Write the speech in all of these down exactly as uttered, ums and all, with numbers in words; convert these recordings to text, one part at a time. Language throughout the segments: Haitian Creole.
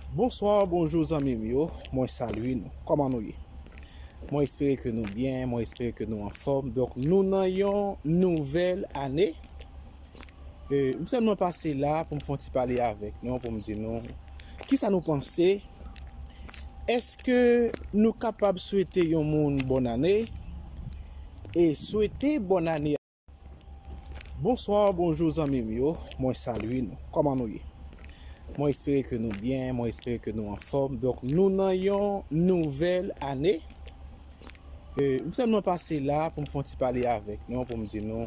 Bonswa, bonjou zanmi m yo, mwen salye nou. Kòman nou ye? Mwen espere ke nou byen, mwen espere ke nou anfòm. Donk, nou nan yon nouvèl ane. E, m sèlman pase la pou m fè yon ti pale avèk nou, pou m di nou kisa nou panse. Èske nou kapab swete yon moun bòn ane? E swete bòn ane. Bonswa, bonjou zanmi m yo, mwen salye nou. Kòman nou ye? Mwen espere ke nou byen, mwen espere ke nou anfòm. Donk, nou nan yon nouvèl ane. E, m sèlman pase la pou m fè yon ti pale avèk nou, pou m di nou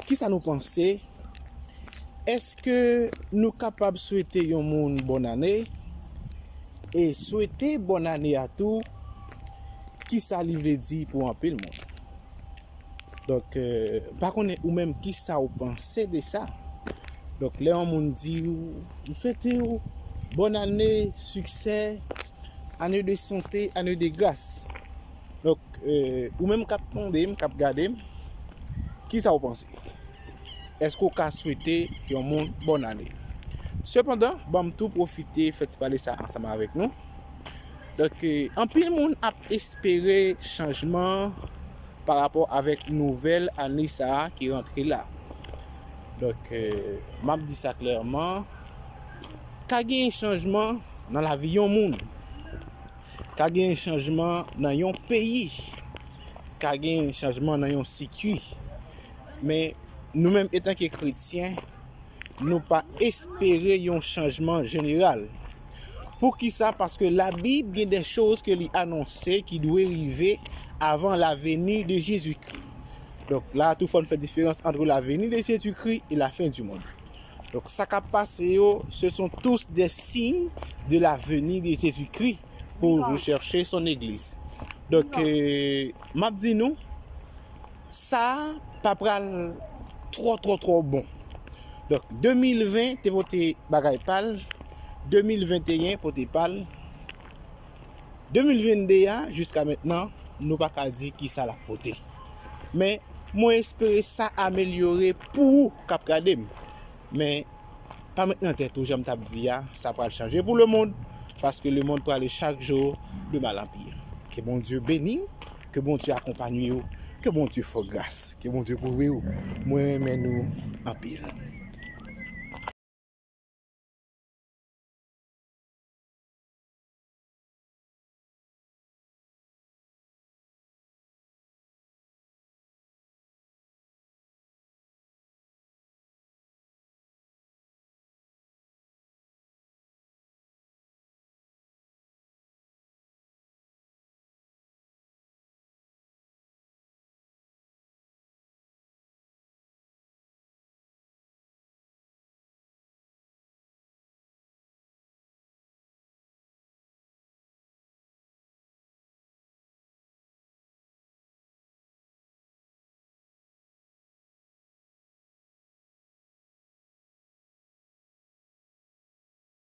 kisa nou panse. Èske nou kapab swete yon moun bòn ane? E swete bòn ane a tou, kisa li vle di pou anpil moun? Donk, e, m pa konnen ou menm kisa w panse de sa. Donk, lè yon moun di w, m swete w bòn ane, siksè, ane de sante, ane de gras. Donk, e, ou menm k ap tande m, k ap gade m, kisa w panse? Èske w ka swete yon moun bòn ane? Sepandan, ban m tou pwofite fè ti pale sa ansanm avèk nou. Donk, e, anpil moun ap espere chanjman pa rapò avèk nouvèl ane sa a ki rantre la. Donk, e, m ap di sa klèman, ka gen chanjman nan lavi yon moun. Ka gen chanjman nan yon peyi. Ka gen chanjman nan yon sikui. Men, nou menm, etanke kretyen, nou pa espere yon chanjman jeneral. Poukisa? Paske Labib gen de choz ke li anonse ki dwe rive avan la venue de Jésus-Christ. Donk, la tou fò n fè diferans ant la venue de Jésus-Christ et la fin du monde. Donk, sa k ap pase yo, ce sont tous des signes de la venue de Jésus-Christ pour rechercher son église. Donk, e, m ap di nou, sa a pa pral twò, twò, twò bon. Donk, de mil ven te pote bagay pa l, de mil venteyen pote pa l, de mil vennde a, jiska mentnan, nou pa ka di kisa l ap pote. Men, mwen espere sa amelyore pou ou k ap gade m. Men, pa met nan tèt ou, jan m t ap di a, sa pral chanje pou lemonn, paske lemonn prale chak jou de mal an pi. Ke Bondye beni w, ke Bondye akonpanye w, ke Bondye fè w gras, ke Bondye kouvri w. Mwen renmen nou anpil.